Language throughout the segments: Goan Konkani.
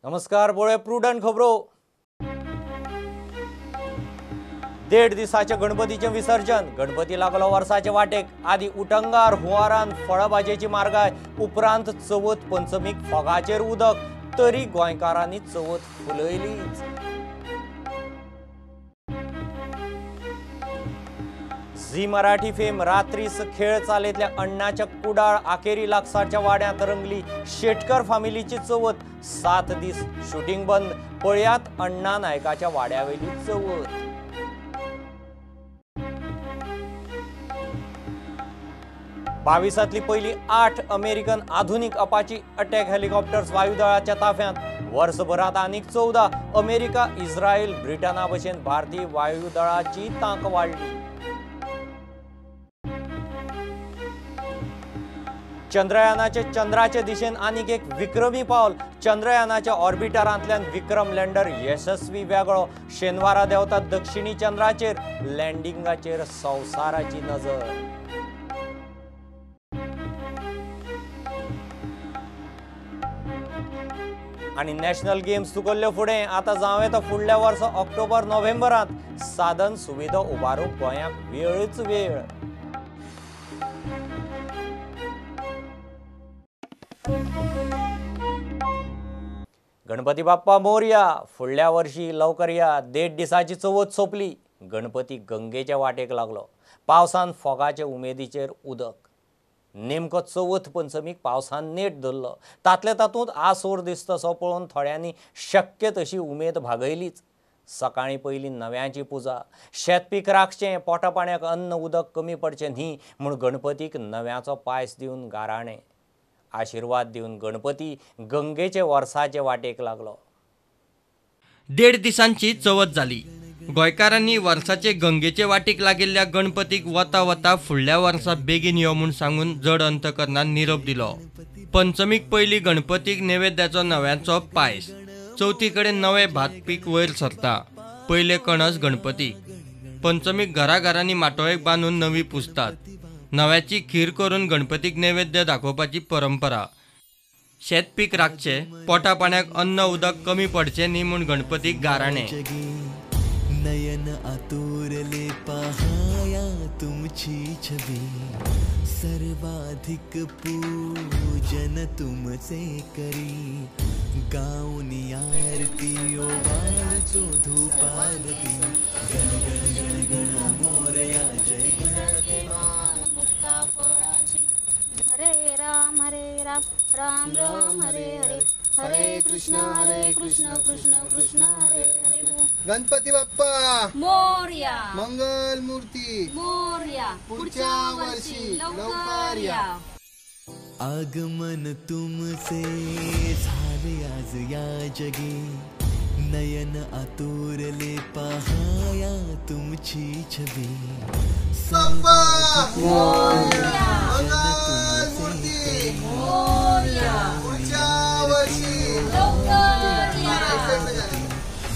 नमस्कार, पळय प्रुडंट खबरो. देड दिसाचे गणपतीचें विसर्जन. गणपती लागलो वर्साचे वाटेक. आदी उटंगार हुंवारान फळभाजयेची मार्गाय, उपरांत चवथ पंचमीक फोगाचेर उदक, तरी गोंयकारांनी चवथ फुलयलीच. झी मराठी फेम रात्रीस खेळ चालेंतल्या अण्णाच्या कुडाळ आकेरी लागसारच्या वाड्यांत रंगली शेटकर फामिलीची चवथ. 7 दीस शुटींग बंद. पळयात अण्णा नायकाच्या वाड्यावेली चवथ. बावीसांतली पयली 8 अमेरिकन आधुनिक अपाची अटॅक हेलिकॉप्टर्स वायुदळाच्या ताफ्यांत. वर्सभरांत आनीक 14. अमेरिका, इस्रायल, ब्रिटना भशेन भारतीय वायुदळाची तांक वाडली. चंद्रयानाचे चंद्राचे दिशेन आनीक एक विक्रमी पावल. चंद्रयानाच्या ऑर्बिटरांतल्यान विक्रम लँडर यशस्वी वेगळो. शेनवारा देंवता दक्षिणी चंद्राचेर. लँडिंगाचेर संवसाराची नजर. आनी नॅशनल गेम्स चुकल्ल्यो फुडें आतां जावं येता फुडल्या वर्सा ऑक्टोबर नोव्हेंबरांत साधन सुविधा उबारूंक गोंयाक वेळच वेळ. गणपती बाप्पा मोरया, फुडल्या वर्षी लवकर या. 1.5 दिसाची चवथ सोंपली. गणपती गंगेच्या वाटेक लागलो. पावसान फोगाचे उमेदीचेर उदक. नेमको चवथ पंचमीक पावसान नेट धरलो. तातले तातूंत आसोर दिसतसो पळोवन थोड्यांनी शक्य तशी उमेद भागयलीच. सकाळीं पयलीं नव्याची पुजा, शेतपीक राखचें, पोटा पाण्याक अन्न उदक कमी पडचें न्ही म्हूण गणपतीक नव्याचो पायस दिवन गाराणें आशिर्वाद दिवन गणपती गंगेचे वर्साचे वाटेक लागलो. 1.5 दिसांची चवथ जाली. गोंयकारांनी वर्साचे गंगेचे वाटेक लागिल्ल्या गणपतीक वता वता फुडल्या वर्सा बेगीन यो म्हूण सांगून जड अंतकरणान निरोप दिलो. पंचमीक पयली गणपतीक नैवेद्याचो नव्याचो पायस. चवथी कडेन नवे भात पीक वयर सरता. पयले कणस गणपतीक. पंचमीक घराघरांनी माटोळेक बांदून नवी पुजतात. नव्याची खीर करून गणपतीक नैवेद्य दाखोवपाची परंपरा. शेत पीक राखचे, पोटा पाण्याक अन्न उदक कमी पडचें न्ही म्हूण गणपतीक गाराणें. नयन आतुरले पाहाया तुमची छबी, सर्वाधिक पूजन तुमचे करी, गाऊन आरती ओवाळचो धूपारती, गण गण गण गण मोरया जय गणपती. हरे राम हरे राम राम राम हरे हरे, हरे कृष्ण कृष्ण कृष्ण हरे हरे. गणपती बाप्पा मोरया, मंगल मूर्ती मोरया, पुढच्या वर्षी लवकर या. आगमन तुमचे झाले आज या जगी, नयन आतुरले पाहाया तुमची छबी, मंगल मूर्ती मोरया, पुढच्या वर्षी लवकर या.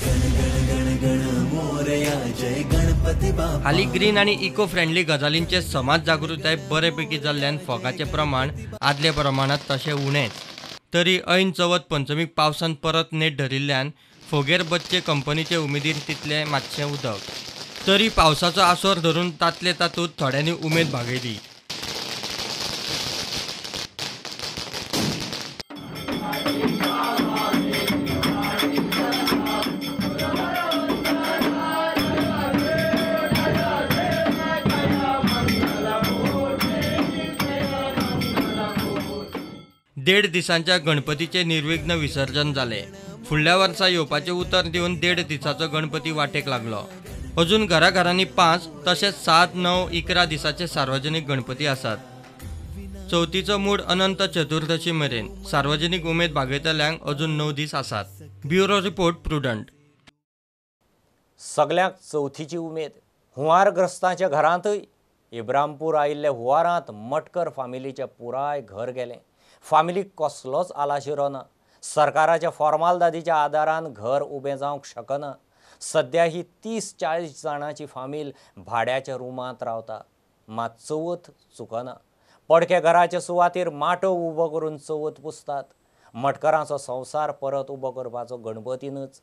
गण गण गण गण मोरया जय गणपती बाप्पा. हालीं ग्रीन आनी इको फ्रेंडली गजालींचे समाज जागृताय बरेपैकी जाल्ल्यान फोगाचें प्रमाण आदले प्रमाणांत तशें उणेंच. तरी ऐन चवथ पंचमीक पावसान परत नेट धरिल्ल्यान फोगेर बसचे कंपनीचे उमेदीर तितलें मातशें उदक. तरी पावसाचो आसोर धरून तातले तातूंत थोड्यांनी उमेद भागयली. 1.5 दिसांच्या गणपतीचे निर्विघ्न विसर्जन जालें. फुडल्या वर्सा येवपाचें उतर दिवन 1.5 दिसाचो गणपती वाटेक लागलो. अजून घराघरांनी 5 तशेंच 7, 9, 11 दिसाचे सार्वजनीक गणपती आसात. चवथीचो मूड अनंत चतुर्दशी मेरेन. सार्वजनीक उमेद भागयतल्यांक अजून 9 दीस आसात. Bureau report, Prudent. सगल्यांक चवथीची उमेद. हुंवारग्रस्तांच्या घरांतय इब्रामपूर आयिल्ल्या हुंवारांत मटकर फामिलीचें पुराय घर गेलें. फामिलीक कसलोच आलाशिरो ना. सरकाराच्या फॉर्मालदादीच्या आदारान घर उबें जावंक शकना. सद्या ही 30-40 जाणांची फामील भाड्याच्या रुमांत रावता. मात चवथ चुकना. पडक्या घराच्या सुवातेर माटव उबो करून चवथ पुजतात. मटकरांचो संवसार परत उबो करपाचो गणपतीनच.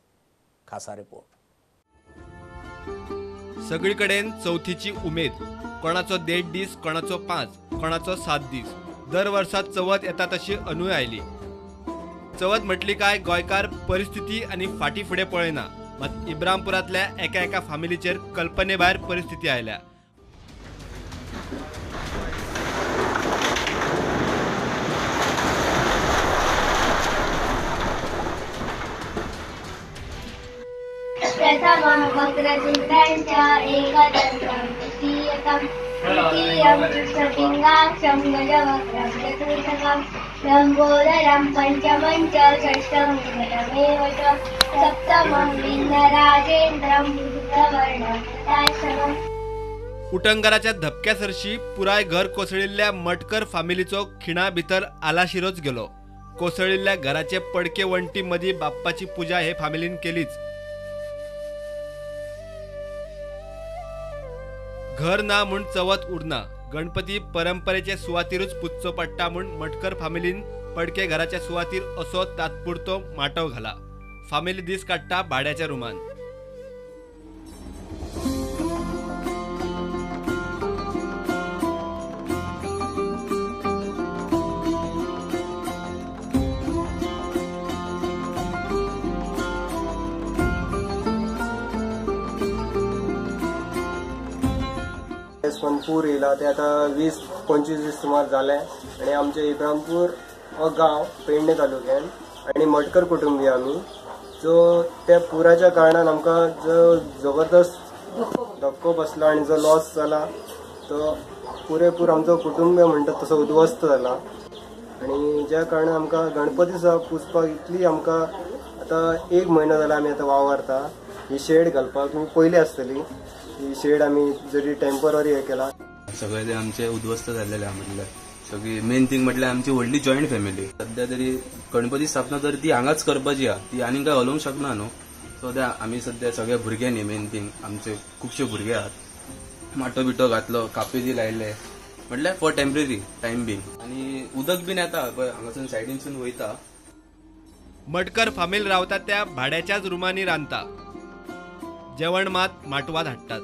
खासा रिपोर्ट. सगळी कडेन चवथीची उमेद. कोणाचो 1.5 दीस, कोणाचो 5, कोणाचो 7 दीस. दर वर्सा चवथ येता तशी अनूय आयली. चवथ म्हटली काय गोंयकार परिस्थिती आनी फाटी फुडें पळयना. मात इब्रामपुरांतल्या एका एका फामिलीचेर कल्पने भायर परिस्थिती आयल्या. प्रथमं वक्रतुण्डं च एकदन्तं तृतीयकं द्वितीयं कृष्णपिङ्गाक्षं गजवक्त्रं चतुर्थकं लम्बोदरं पञ्चमं च षष्ठं विकटमेव च सप्तमं विघ्नराजेन्द्रं धूम्रवर्णं तथाष्टमम्. उटंगाराच्या धपक्यासरशी पुराय घर कोसळिल्ल्या मटकर फामिलीचो खिणा भितर आलाशिरोच गेलो. कोसळिल्ल्या घराचे पडके वण्टी मदीं बाप्पाची पुजा हे फामिलीन केलीच. घर ना म्हूण चवथ उरना. गणपती परंपरेचे सुवातीरूच पुजचो पडटा म्हूण मटकर फामिलीन पडके घराच्या सुवातीर असो तात्पुरतो माटव घाला. फामिली दीस काडटा भाड्याच्या रुमान. पूर येयला ते आतां 20-25 दीस सुमार जाले आनी आमचे इब्रामपूर हो गांव पेडणे तालुक्यान आनी मटकर कुटुंबीय आमी. जो त्या पुराच्या कारणान आमकां जो जबरदस्त धक्को बसला आनी जो लॉस जाला तो पुरेपूर आमचो कुटुंब म्हणटा तसो उद्ध्वस्त जाला. आनी ज्या कारणान आमकां गणपती सुद्दां पुजपाक इतली आमकां आतां 1 म्हयनो जाला आमी आतां वावरता. ही शेड घालपाक तुमी पयली आसतली ही शेड आमी जरी टेम्पररी हे केला. सगळे ते आमचे उद्ध्वस्त जाल्लेले म्हटल्यार सगळी मेन थिंग म्हटल्यार आमची व्हडली जॉयंट फॅमिली. सध्या तरी गणपती स्थापना तर ती हांगाच करपाची आहा, ती आनीक काय हलोवंक शकना न्हू. सो त्या आमी सध्या सगळ्या भुरग्यांनी मेन थिंग आमचे खुबशे भुरगे आहात, माटो बिटो घातलो, कापेजी लायले म्हटल्यार फॉर टेम्पररी टायम बीन. आनी उदक बीन येता पळय हांगासून सायडीनसून वयता. मटकर फामील रावता त्या भाड्याच्याच रुमांनी रांदता. जेवण मात माटवात हाडटात.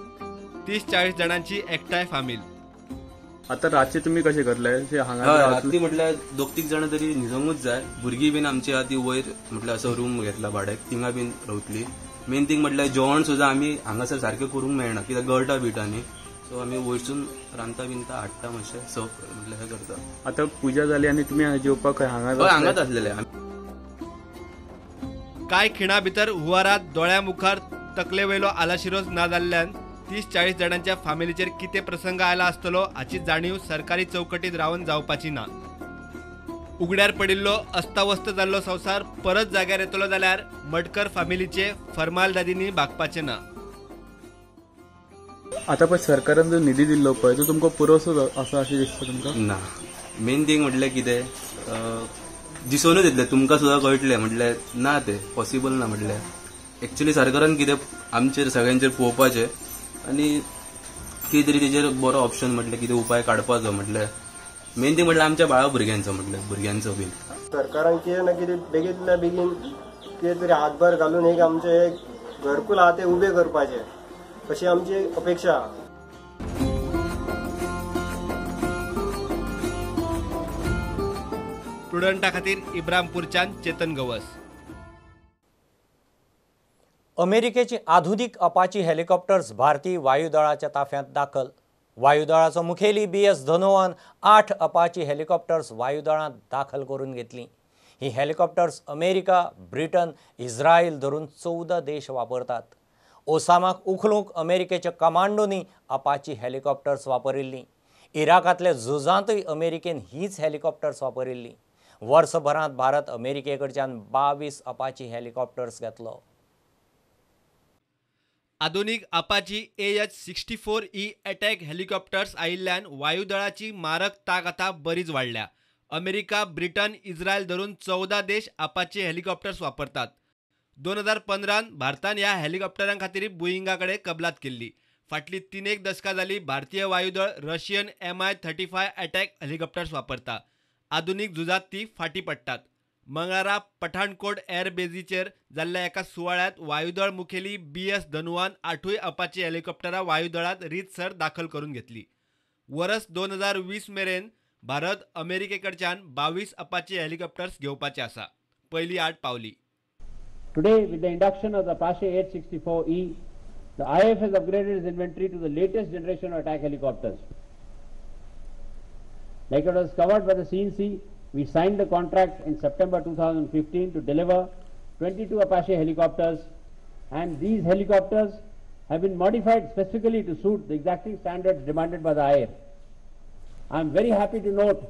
30-40 जाणांची एकठांय फामील. आता रातचे तुम्ही कशे करले? रात्री म्हटल्यार 2-3 जाणां तरी न्हिजोंकूच जाय. भुरगीं बीन आमची आहा ती वयर म्हटल्यार असो रूम घेतला भाड्याक, थिंगा बीन रावतली. मेन थिंग म्हटल्यार जेवण सुद्दां आमी हांगासर सारकें करूंक मेळना कित्याक गळटा बिटा न्ही. सो आमी वयरसून रांदता बिनता हाडटा मातशें सर्व म्हटल्यार हें करता. आतां पुजा जाली आनी तुमी जेवपाक हांगा? हांगाच आसलेले. कांय खिणा भितर हुवारात दोळ्या मुखार तकले वयलो आलाशिरोच ना जाल्ल्यान 30-40 जाणांच्या फामिलीचेर कितें प्रसंग आयला आसतलो हाची जाणीव सरकारी चौकटीत रावन जावपाची ना. उगड्यार पडिल्लो अस्तावस्त जाल्लो संवसार परत जाग्यार येतलो जाल्यार मटकर फामिलीचे फर्मालदादींनी भागपाचें ना. आतां पळय सरकारान जो निधी दिल्लो पळय तो तुमकां पुरोसो आसा अशें दिसता तुमकां? ना. मेन थिंग म्हटल्यार कितें दिसोनूच येतलें तुमकां सुद्दां कळटलें म्हटल्यार ना तें पॉसिबल ना. म्हटल्यार एक्चुअली सरकारान कितें आमचेर सगळ्यांचेर पळोवपाचें आनी कितें तरी तेजेर बरो ऑप्शन म्हटल्यार कितें उपाय काडपाचो. म्हटल्यार मेन थिंग म्हटल्यार आमच्या बाळा भुरग्यांचो म्हटल्यार भुरग्यांचो बीन सरकारान कितें ना कितें बेगींतल्या बेगीन कितें तरी हातभार घालून एक आमचें एक घरकुल आहा तें उबें करपाचें अशी आमची अपेक्षा आहा. प्रुडंटा खातीर इब्रामपूरच्यान चेतन गवस. अमेरिकेची आधुनिक अपाची हेलिकॉप्टर्स भारतीय वायुदळाच्या ताफ्यांत दाखल. वायुदळाचो मुखेली BS धनोआन 8 अपाची हेलिकॉप्टर्स वायुदळांत दाखल करून घेतली. ही हेलिकॉप्टर्स अमेरिका, ब्रिटन, इस्रायल धरून 14 देश वापरतात. ओसामाक उखलूंक अमेरिकेच्या कमांडोनी अपाची हेलिकॉप्टर्स वापरिल्लीं. इराकांतल्या झुजांतूय अमेरिकेन हीच हेलिकॉप्टर्स वापरिल्लीं. वर्सभरांत भारत अमेरिकेकडच्यान 22 अपाची हेलिकॉप्टर्स घेतलो. आधुनिक Apache AH-64E attack helicopters आयिल्ल्यान वायुदळाची मारक ताक आतां बरीच वाडल्या. अमेरिका, ब्रिटन, इस्रायल धरून 14 देश अपाची हेलिकॉप्टर्स वापरतात. 2015 भारतान ह्या हेलिकॉप्टरां खातीर बोईंगा कडेन कबलात केल्ली. फाटली 3 दशकां जाली भारतीय वायुदळ रशियन Mi-35 attack helicopters वापरता. आधुनिक झुजांत ती फाटीं पडटात. मंगळारा पठाणकोट एअरबेजीचेर जाल्ल्या एका सुवाळ्यांत वायुदळ मुखेली BS धनुआन 8 अपाचे हेलिकॉप्टरां वायुदळांत रीतसर दाखल करून घेतली. वरस 2020 मेरेन भारत अमेरिकेकडच्यान 22 अपाचे हेलिकॉप्टर्स घेवपाचे आसा. पयली 8 पावली. Today, with the induction of the Apache 864E, the IAF has upgraded its inventory to the latest generation of attack helicopters. Like it was covered by the CNC, we signed the contract in September 2015 to deliver 22 Apache helicopters, and these helicopters have been modified specifically to suit the exacting standards demanded by the IAF. I am very happy to note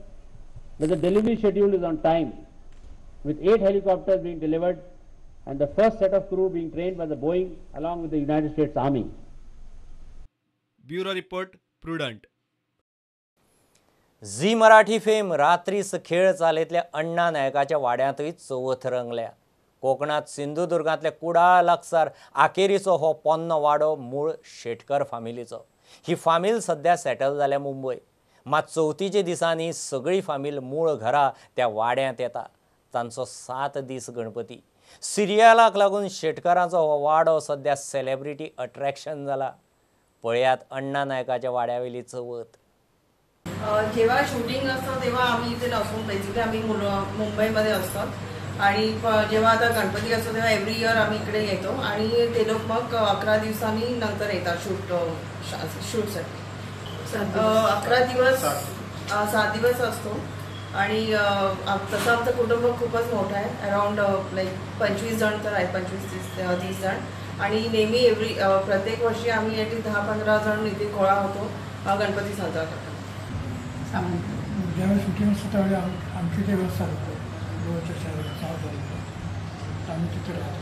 that the delivery schedule is on time, with 8 helicopters being delivered and the first set of crew being trained by the Boeing along with the United States Army. Bureau Report, Prudent. Zee Marathi fame रात्रीस खेळ चालेतल्या अण्णा नायकाच्या वाड्यांतूय चवथ रंगल्या. कोकणात सिंधुदुर्गांतल्या कुडाळ लागसार आकेरीचो हो पोन्नो वाडो मूळ शेटकर फामिलीचो. ही फामील सध्या सेटल जाल्या मुंबय. मात चवथीच्या दिसांनी सगळी फामील मूळ घरा त्या वाड्यांत येता. तांचो 7 दीस गणपती. सिरियलाक लागून शेटकरांचो हो वाडो सध्या सेलेब्रिटी अट्रॅक्शन जाला. पळयात अण्णा नायकाच्या वाड्यावेली चवथ. जेव्हा शूटिंग असतं तेव्हा आम्ही इथे नसून बेसिकली आम्ही मुंबईमध्ये असतो आणि जेव्हा आता गणपती असतो तेव्हा एव्हरी इयर आम्ही इकडे येतो आणि ते लोक मग 11 दिवसांनी नंतर येतात शूटसाठी. 11 दिवस 7 दिवस असतो आणि तसं आमचं कुटुंब खूपच मोठं आहे. अराउंड लाईक 25 जण तर आहेत, 25-30 जण. आणि नेहमी एव्हरी प्रत्येक वर्षी आम्ही ॲटलीस्ट 10-15 जण इथे गोळा होतो गणपती साजरा करतो. ज्यावेळी शूटिंग असतं त्यावेळी आमची ते व्यवस्था करतो. गोव्याच्या शहरात आम्ही तिथे राहतो.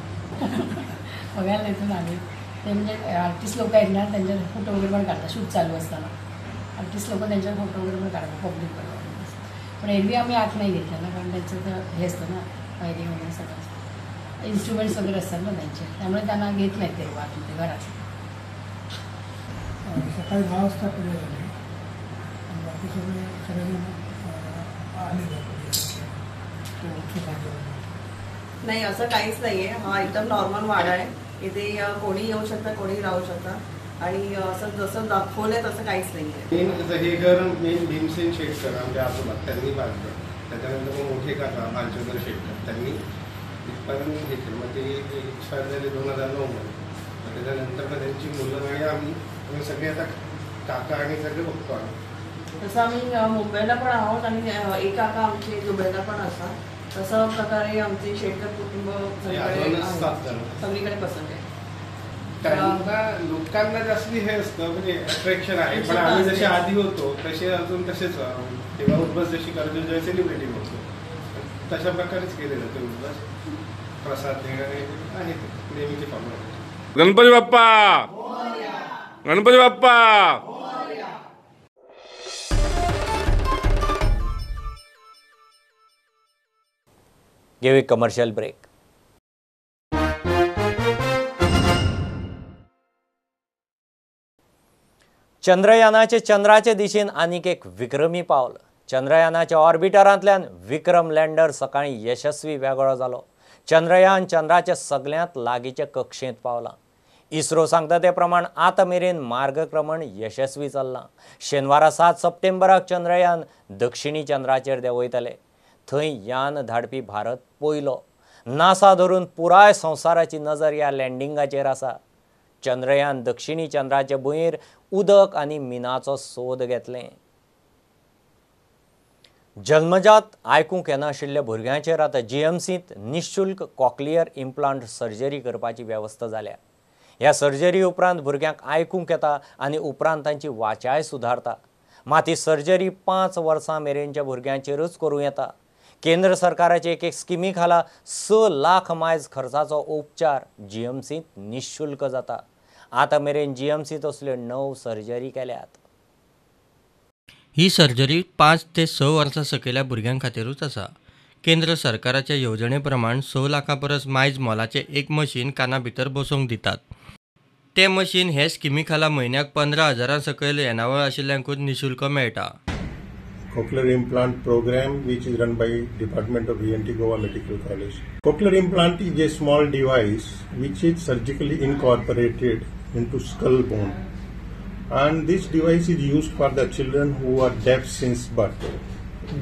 बघायला येतो आम्ही. ते म्हणजे आर्टिस्ट लोक आहेत ना, त्यांच्या फोटो वगैरे पण काढतात. शूट चालू असताना आर्टिस्ट लोक त्यांच्या फोटो वगैरे पण काढतात पब्लिक बरोबर. पण एरवी आम्ही आत नाही घेतलं ना, कारण त्यांचं तर हे असतं ना, फायरिंग वगैरे सगळं असतं, इन्स्ट्रुमेंट्स वगैरे असतात ना त्यांचे, त्यामुळे त्यांना घेत नाहीत ते लोक आतमध्ये घरात. सकाळी 10 वाजता पूजा झाली आणि बाकी सगळे सगळेजण आले. नाही, असं काहीच नाही आहे. हा एकदम नॉर्मल वाडा आहे. इथे कोणी येऊ शकतं, कोणी राहू शकतं आणि असं जसं दाखवलं तसं काहीच नाही आहे. मेन हे घर मेन भीमसेन शेटकर आमच्या आजोबा त्यांनी बांधलं. त्याच्यानंतर मग मोठे काका भालचंद्र शेटकर त्यांनी इथपर्यंत हे केलं. मग ते एक्सपायर झाले 2009 मध्ये. मग त्याच्यानंतर मग त्यांची मुलं आणि आम्ही सगळे आता काका आणि सगळे बघतो आम्ही. तसं आम्ही मुंबईला पण आहोत आणि एक काका आमचे दुबईला पण असतात. तसं प्रकारे आमचे शेटकर कुटुंब सगळीकडे पसंत आहे. त्यांना लोकांना जास्त हे असतं म्हणजे अट्रॅक्शन आहे, पण आम्ही जसे आधी होतो तसे अजून तसेच. तेव्हा उद्बस जशी करायचो जेव्हा सेलिब्रिटी होतो तशा प्रकारेच केलेलं ते उद्बस प्रसाद देणं आहे नेहमीचे फॉर्म. गणपती बाप्पा, गणपती बाप्पा. घेऊ कमर्शियल ब्रेक. चंद्रयानाचे चंद्राचे दिशेन आनीक एक विक्रमी पावल. चंद्रयानाच्या ऑर्बिटरांतल्यान विक्रम लँडर सकाळी यशस्वी वेगळो जालो. चंद्रयान चंद्राच्या सगळ्यांत लागींचे कक्षेंत पावलां. इस्रो सांगता ते प्रमाण आतां मेरेन मार्गक्रमण यशस्वी चल्लां. शेनवारा 7 सप्टेंबराक चंद्रयान दक्षिणी चंद्राचेर देंवयतले. थंय यान धाडपी भारत पयलो. नासा धरून पुराय संवसाराची नजर ह्या लँडिंगाचेर आसा. चंद्रयान दक्षिणी चंद्राचे भुंयेर उदक आनी मिनाचो सोद घेतले. जन्मजात आयकूंक येनाशिल्ल्या भुरग्यांचेर आतां जीएमसींत निशुल्क कॉक्लियर इम्प्लांट सर्जरी करपाची वेवस्था जाल्या. ह्या सर्जरी उपरांत भुरग्यांक आयकूंक येता आनी उपरांत तांची वाचाय सुदारता. मात ही सर्जरी 5 वर्सां मेरेनच्या भुरग्यांचेरूच करूं येता. केंद्र सरकाराचे एक स्किमी खाला 6 लाख मायज खर्चाचो उपचार जीएमसींत निशुल्क जाता. आतां मेरेन जीएमसींत असल्यो 9 सर्जरी केल्यात. ही सर्जरी 5 ते 6 वर्सां सकयल्या भुरग्यां खातीरूच आसा. केंद्र सरकाराच्या येवजणे प्रमाण 6 लाखां परस मायज मोलाचें एक मशीन काना भितर बसोवंक दितात. तें मशीन हे स्किमी खाला म्हयन्याक 15,000 सकयल येणावळ आशिल्ल्यांकूच निशुल्क मेळटा. cochlear implant program which is run by Department of ENT Goa Medical College. Cochlear implant is a small device which is surgically incorporated into skull bone, and this device is used for the children who are deaf since birth.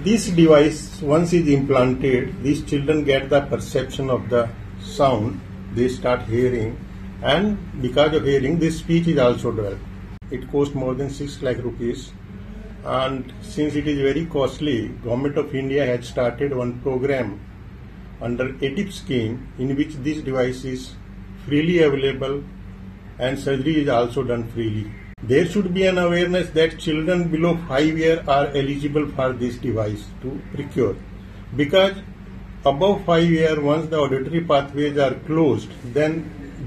This device, once is implanted, these children get the perception of the sound, they start hearing, and because of hearing, this speech is also developed. It costs more than 6 lakh rupees, and since it is very costly, Government of India has started one program under ATIP scheme in which this device is freely available and surgery is also done freely. There should be an awareness that children below 5 years are eligible for this device to procure, because above 5 years, once the auditory pathways are closed, then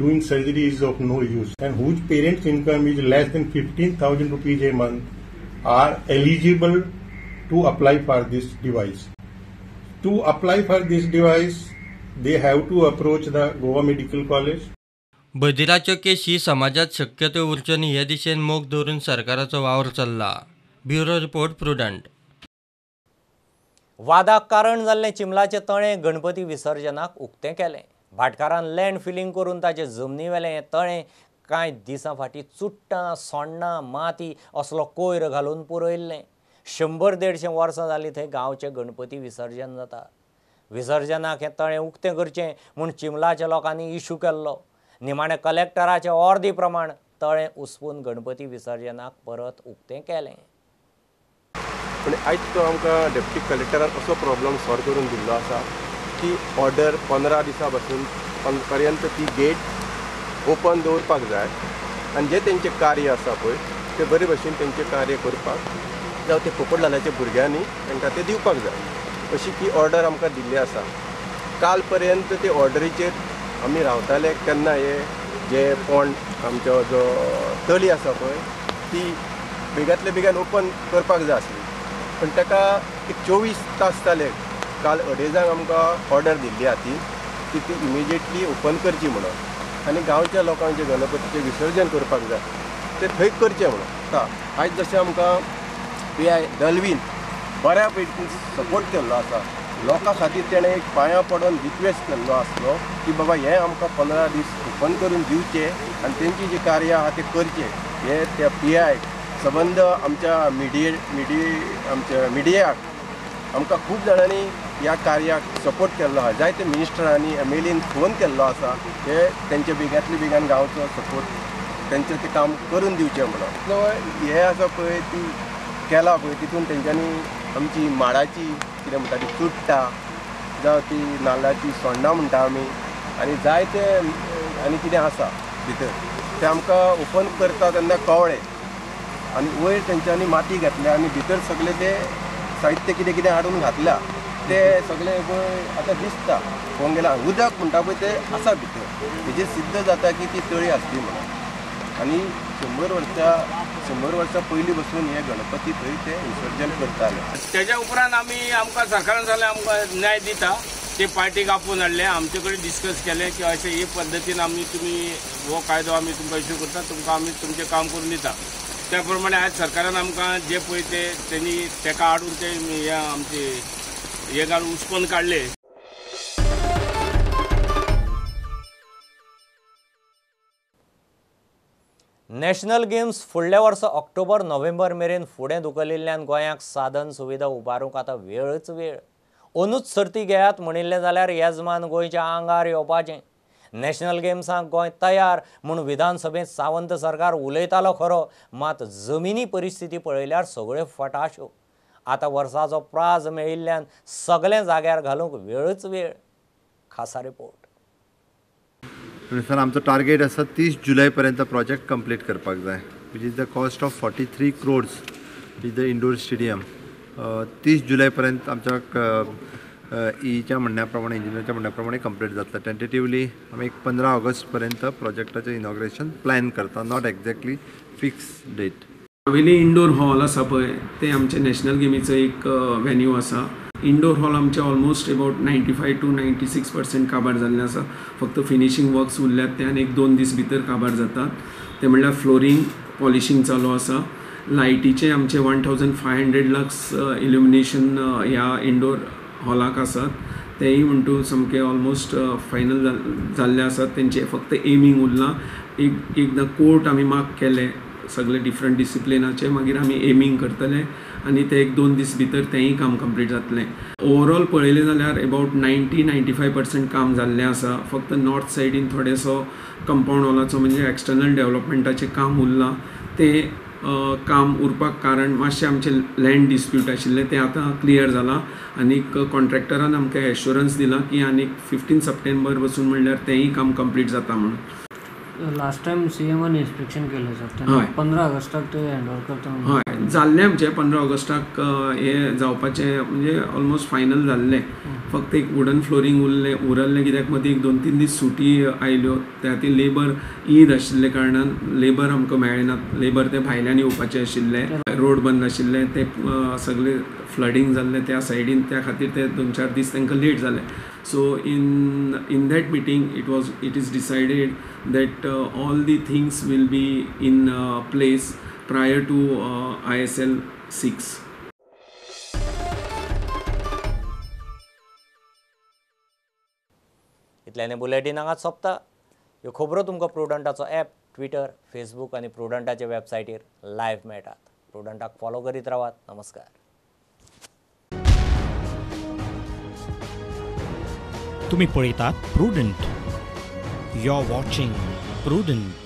doing surgery is of no use, and whose parents' income is less than 15,000 rupees a month are eligible to apply for this device. To apply for this device, they have to approach the Goa Medical College. बधिराच्यो केशी समाजात शक्यतो उरच्यो न्ही हे दिशेन मोग दवरून सरकाराचो वावर चल्ला. Bureau report, Prudent. वादाक कारण जाल्लें चिमलाचें तळें गणपती विसर्जनाक उक्तें केलें. भाटकारान लँड फिलिंग करून ताचे जमनीवेलें हें तळें कांय दिसां फाटीं चुट्टां, सोण्णां, माती असलो कोयर घालून पुरयल्लें. 100-150 वर्सां जालीं थंय गांवचें गणपती विसर्जन जाता. विसर्जनाक हें तळें उक्तें करचें म्हूण चिमलाच्या लोकांनी इशू केल्लो. निमाणें कलेक्टराचे ऑर्दी प्रमाण तळें उसपून गणपती विसर्जनाक परत उक्तें केलें. पूण आयज तो आमकां डेप्युटी कलेक्टरान असो प्रॉब्लम सॉल्व करून दिल्लो आसा की ऑर्डर 15 दिसां पासून पर्यंत ती गेट ओपन दवरपाक जाय आनी जें तेंचें कार्य आसा पळय तें बरे भशेन तेंचें कार्य करपाक जावं ते पोपटलालाच्या भुरग्यांनी तांकां तें दिवपाक जाय अशी ती ऑर्डर आमकां दिल्ली आसा. काल पर्यंत ते ऑर्डरीचेर आमी रावताले. केन्ना हे जे पोंड आमचो जो तळी आसा पळय ती बेगांतले बेगान ओपन करपाक जाय आसली, पण ताका एक 24 तास जाले. काल 2:30 आमकां ऑर्डर दिल्ली आहा ती की ती इमिजिएटली ओपन करची म्हणून आनी गांवच्या लोकांक जें गणपतीचें विसर्जन करपाक जाय तें थंय करचें म्हणून. आयज जशें आमकां पी I दलवीन बऱ्या पैकी सपोर्ट केल्लो आसा, लोकां खातीर तेणें एक पांयां पडून रिक्वेस्ट केल्लो आसलो की बाबा हें आमकां 15 दीस ओपन करून दिवचें आनी तेंची जी कार्य आहा तें करचें. हें त्या पी I सबंद आमच्या आमच्या मिडियाक आमकां खूब जाणांनी ह्या कार्याक सपोर्ट केल्लो आसा. जायते मिनिस्टरांनी एम एल एन फोन केल्लो आसा हे तेंच्या बेगांतले बेगान गांवचो सपोर्ट तेंचें तें काम करून दिवचें म्हणून. हें आसा पळय ती केलां पळय तितून तेंच्यांनी आमची माडाची कितें म्हणटा ती चुट्टां जावं ती नाल्लाची सोण्णां म्हणटा आमी आनी जायते आनी कितें आसा भितर तें आमकां ओपन करता तेन्ना कवळें आनी वयर तेंच्यांनी माती घातल्या आनी भितर सगळें तें साहित्य कितें कितें हाडून घातल्या तें सगळें पळय आतां दिसता पळोवंक गेल्यार उदक म्हणटा पळय तें आसा भितर. हेजेर सिद्ध जाता की ती तळी आसली म्हणून. आनी 100 वर्सां पयलीं बसून हे गणपती थंय ते विसर्जन करताले. तेज्या उपरांत आमी आमकां सरकारान जाल्यार आमकां न्याय दिता ते पार्टीक आपोवन हाडले, आमचे कडेन डिस्कस केलें की अशें हे पद्दतीन आमी तुमी हो कायदो आमी तुमकां इश्यू करता, तुमकां आमी तुमचें काम करून दिता. त्या प्रमाणे आयज सरकारान आमकां जे पळय ते तेणी तेका हाडून ते हे आमचे हे घालून उसपोन काडले. नॅशनल गेम्स फुडल्या वर्सा ऑक्टोबर नोव्हेंबर मेरेन फुडें धुकलिल्ल्यान गोंयाक साधन सुविधा उबारूंक आतां वेळच वेळ. अंदूच सर्ती घेयात म्हणिल्लें जाल्यार येजमान गोंयच्या आंगार येवपाचें. नॅशनल गेम्सांक गोंय तयार म्हूण विधानसभेंत सावंत सरकार उलयतालो खरो, मात जमिनी परिस्थिती पळयल्यार सगळ्यो फटाश्यो. आतां वर्साचो प्राज मेळिल्ल्यान सगळें जाग्यार घालूंक वेळच वेळ. खासा रिपोर्ट. सर आमचो टार्गेट आसा 30 जुलय पर्यंत प्रोजेक्ट कंप्लीट करपाक जाय, which is the cost of 43 crores is the indoor stadium. 30 जुलय पर्यंत आमच्या ईच्या म्हणण्या प्रमाणे, इंजिनियरच्या म्हणण्या प्रमाणे कंप्लीट जातलें. टेंटेटिवली आमी एक 15 ऑगस्ट पर्यंत प्रोजेक्टाचें इनॉग्रेशन प्लॅन करता, not exactly fix date. Navelim indoor hall आसा पळय तें आमचें नॅशनल गेमीचो एक व्हेन्यू आसा. इंडोर हॉल आमचे ऑलमोस्ट अबाउट 95 to 96% काबार जाल्लें आसा. फक्त फिनिशींग वर्क्स उरल्यात ते आनी 1-2 दीस भितर काबार जातात. ते म्हणल्यार फ्लोरींग पॉलिशींग चालू आसा. लायटीचे आमचे 1500 लक्स इल्युमिनेशन ह्या इंडोर हॉलाक आसात, तेय म्हणटू सामके ऑलमोस्ट फायनल जाल्ले आसात. तेंचे फक्त एमींग उरलां. एकदां कोर्ट आमी मार्क केले सगळे डिफरंट डिसिप्लिनाचे, मागीर आमी एमींग करतले आनी ते 1-2 दीस भितर तेंय काम कंप्लीट जातलें. ओवरऑल पळयलें जाल्यार अबावट 90-95% काम जाल्लें आसा. फक्त नॉर्थ सायडीन थोडेसो कंपावंड वॉलाचो म्हणजे एक्सटर्नल डेव्हलपमेंटाचें काम उरलां. तें काम उरपाक कारण मातशें आमचें लँड डिस्प्यूट आशिल्लें, तें आतां क्लियर जालां आनीक कॉन्ट्रॅक्टरान आमकां एश्योरन्स दिलां की आनीक 15 सप्टेंबर बसून म्हणल्यार तेंय काम कंप्लीट जाता म्हणून. लास्ट टायम सीएमान इन्स्पेक्शन केलें सर, 15 ऑगस्टाक ते हँड ओवर करता. हय, जाल्लें आमचें 15 ऑगस्टाक हें जावपाचें, म्हणजे ऑलमोस्ट फायनल जाल्लें. फक्त एक वुडन फ्लोरींग उरल्लें, कित्याक मदीं एक 2-3 दीस सुटी आयल्यो, त्या खातीर लेबर ईद आशिल्ले कारणान लेबर आमकां मेळ्ळें ना. लेबर ते भायल्यान येवपाचे आशिल्ले, रोड बंद आशिल्ले, ते सगळे फ्लडींग जाल्लें त्या सायडीन, त्या खातीर ते 2-4 दीस तांकां लेट जाले. So in that meeting it is decided that all the things will be in place prior to ISL 6. इतल्याने bulletin हांगाच सोंपता. ह्यो खबरो तुमकां प्रुडंटाचो ॲप, ट्विटर, फेसबूक आनी प्रुडंटाच्या वेबसायटीर लायव्ह मेळटात. प्रुडंटाक फॉलो करीत रावात. नमस्कार. तुम्ही पळयतात Prudent. You are watching Prudent.